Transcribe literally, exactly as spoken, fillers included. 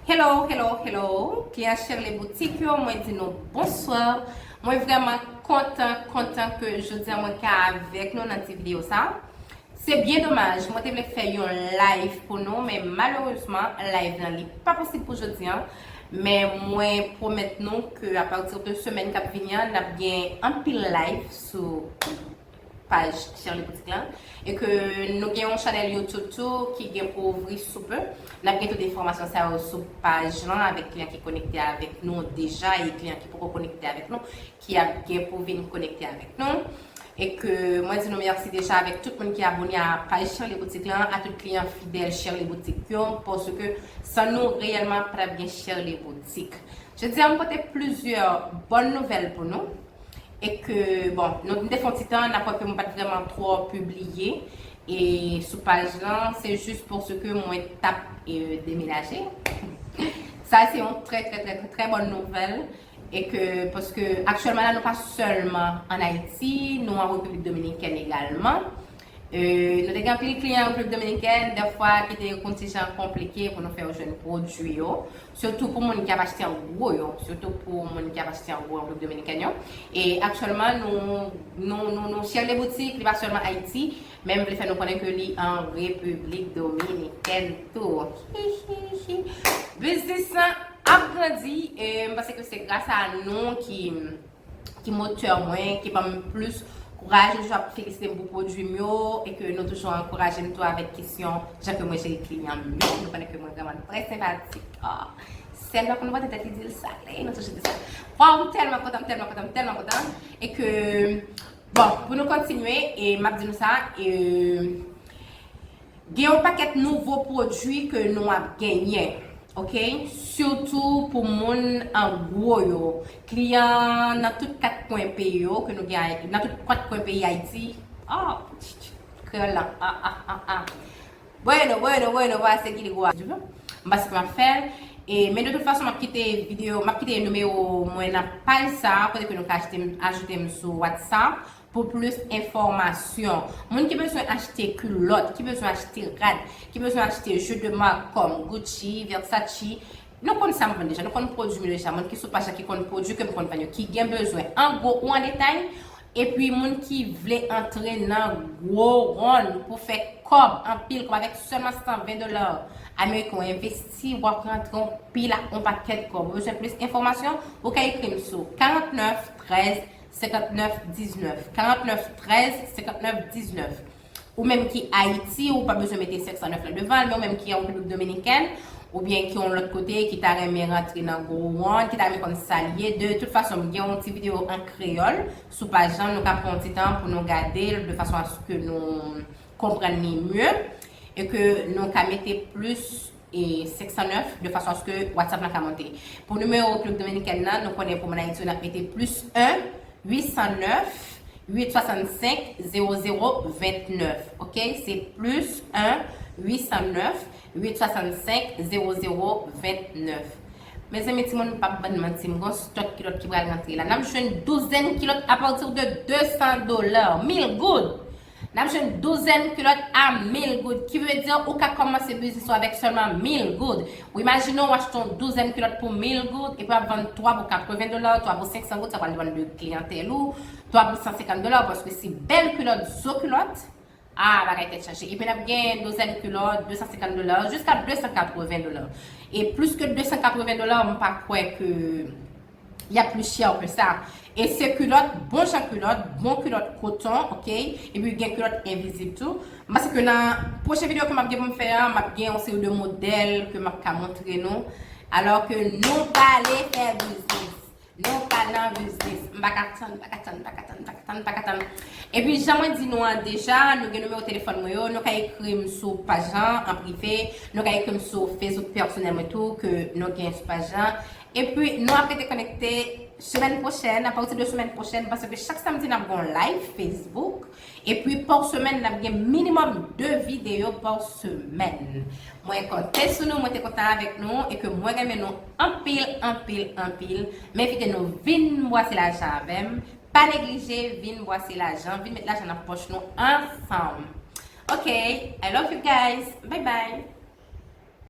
Hello, hello, hello. Kliyan Shirley Boutique yo, mwen di nou bonswa. Mwen vrèman kontan, kontan ke jodi a mwen ka avèk nou nan ti videyo sa. Se byen domaj, mwen te vle fè yon live pou nou, men malerezman, live lan li pa posib pou jodi a. Men mwen pwomèt nou ke apati de semèn k ap vini an, n ap gen anpil live sou paj Shirley Boutique lan. E ke nou gen yon chanèl YouTube tou ki gen pou ouvri sou pe. N ap gen tout enfòmasyon sa yo sou paj lan avèk kliyan ki konekte avèk nou deja e kliyan ki poko konekte avèk nou, ki ap gen pou vin konekte avèk nou. E ke mwen di nou mèsi deja avèk tout moun ki abòne a paj Shirley Boutique lan, a tout kliyan fidèl Shirley Boutique yo, paske san nou reyèlman pa t ap gen Shirley Boutique. Jodi a, m pote plizyè bòn nouvèl pou nou. E ke, bon, nou, m te fè yon ti tan, n ap wè ke mwen pa t vrèman twò pibliye. E sou paj lan, se jis paske mwen t ap e, demenaje. Sa, se yon trè, trè, trè, trè, trè bòn nouvèl. E ke, paske aktyèlman la, nou pa sèlman ann Ayiti, nou an Repiblik Dominikèn egalman. E, nou te gen anpil kliyan Repiblik Dominikèn, dèfwa ki te yon ti jan konplike pou nou fè yo jwenn pwodui yo. Sitou pou moun ki ap achte an gwo yo. Sitou pou moun ki ap achte an gwo an Repiblik Dominikèn yo. E aktyèlman, nou, nou, nou, nou Shirley Boutique, li pa sèlman Ayiti, men m vle fè nou konnen ke li an Repiblik Dominikèn tou. Hi, hi, hi. Biznis lan ap grandi, e m panse ke se gras a nou ki ki motè mwen, ki ban m plis kouraj, nou toujou ap felisite m pou pwodui m yo, e ke nou toujou ankouraje m tou avèk kesyon jan ke mwen jere kliyan m yo. Nou konnen ke mwen vrèman trè senpatik. Ah, sèl lè konn pote tèt li di l sale, nou toujou di sa. Waw, m tèlman kontan, m tèlman kontan, m tèlman kontan. E ke, bon, pou nou kontinye, e m ap di nou sa, e, Gen yon pakèt nouvo pwodui ke nou ap genyen, oke? Sitou pou moun an gwo yo. Kliyan nan tout kat kwen peyi yo ke nou gen, nan tout kat kwen peyi Ayiti. Oh, kreyòl la. Ah, ah, ah, ah. Bueno, bueno, bueno, va seguir igual. M pa si m ap fè l. E, men de tout fason, m ap kite videyo, m ap kite nimewo mwen nan paj sa, kote ke nou ka achte m, ajoute m sou WhatsApp. Pou plis enfòmasyon, moun ki bezwen achte kilòt, ki bezwen achte rad, ki bezwen achte je de marque kòm Gucci, Versace, nou konn sa m vann deja, nou konn pwodui m yo deja, moun ki sou paj la ki konn pwodui ke m konn vann yo, ki gen bezwen an gwo ou an detay, epi moun ki vle antre nan gwo wonn pou fè kòb, anpil kòb, avèk sèlman san ven dola ameriken w envesti, w ap rantre yon pil ak yon pakèt kòb. Ou bezwen plis enfòmasyon, ou ka ekri m sou karant nèf trèz senkant nèf diznèf, karant nèf trèz senkant nèf diznèf. Ou menm ki Ayiti, ou pa bezwen mete senk san nèf lan devan l, men ou menm ki an Repiblik Dominikèn, oubyen ki yon lòt kote, ki ta renmen rantre nan gwo wonn, ki ta renmen konn sa l ye, de tout fason, m gen yon ti videyo an kreyòl sou paj lan, nou ka pran yon ti tan pou nou gade l, de fason aske nou konprann li mye, e ke nou ka mete plis e senk san nèf, de fason aske WhatsApp lan ka monte. Pou nimewo Repiblik Dominikèn nan, nou konnen pou moun Ayiti yo, n ap mete plis en uit san nèf uit swasannsenk zewo zewo vennèf. Oke? Se plis en uit san nèf uit swasannsenk zewo zewo vennèf. Mezanmi, timoun, m p ap bann manti, m gon stòk kilòt ki pral rantre la. N ap jwenn douzèn kilòt apati de de san dola, mil goud. N ap jwenn douzèn kilòt a mil goud, ki vle di ou ka kòmanse biznis ou avèk sèlman mil goud. Ou imajine w achte yon douzèn kilòt pou mil goud, epi w ap vann twa pou katreven dola, twa pou senk san goud, sa pral depann de kliyantèl ou, twa pou san senkant dola, paske se bèl kilòt, zo kilòt, ah, bagay tèt chaje. Epi n ap gen douzèn kilòt, de san senkant dola, jiska de san katreven dola. E plis ke de san katreven dola, m pa kwè ke y ap pli chè ke sa. E se kilòt, bon jan kilòt, bon kilòt koton, oke? Epi gen kilòt envizib tou. M panse ke nan pwochen videyo ke m ap gen pou m fè a, m ap gen yon seri de modèl ke m ap ka montre nou. Alò ke nou pale fè biznis. Nou pale nan biznis. M pa ka tann, pa ka tann, pa ka tann, pa ka tann, pa ka tann. Epi jan mwen di nou an deja, nou gen nimewo telefòn mwen yo, nou ka ekri m sou paj lan an prive, nou ka ekri m sou Facebook pèsonèl mwen tou, ke nou gen sou paj lan. Epi, nou ap rete konekte semèn pwochèn, apati de semèn pwochèn, paske chak samdi n ap gen yon live Facebook. Epi, pa semèn, n ap gen minimòm de videyo pa semèn. Mwen konte sou nou, mwen te kontan avèk nou, e ke mwen renmen nou anpil, anpil, anpil. M envite nou vin bwase lajan avè m. Pa neglije vin bwase lajan, vin met lajan nan pòch nou ansanm. Ok, I love you guys. Bye bye.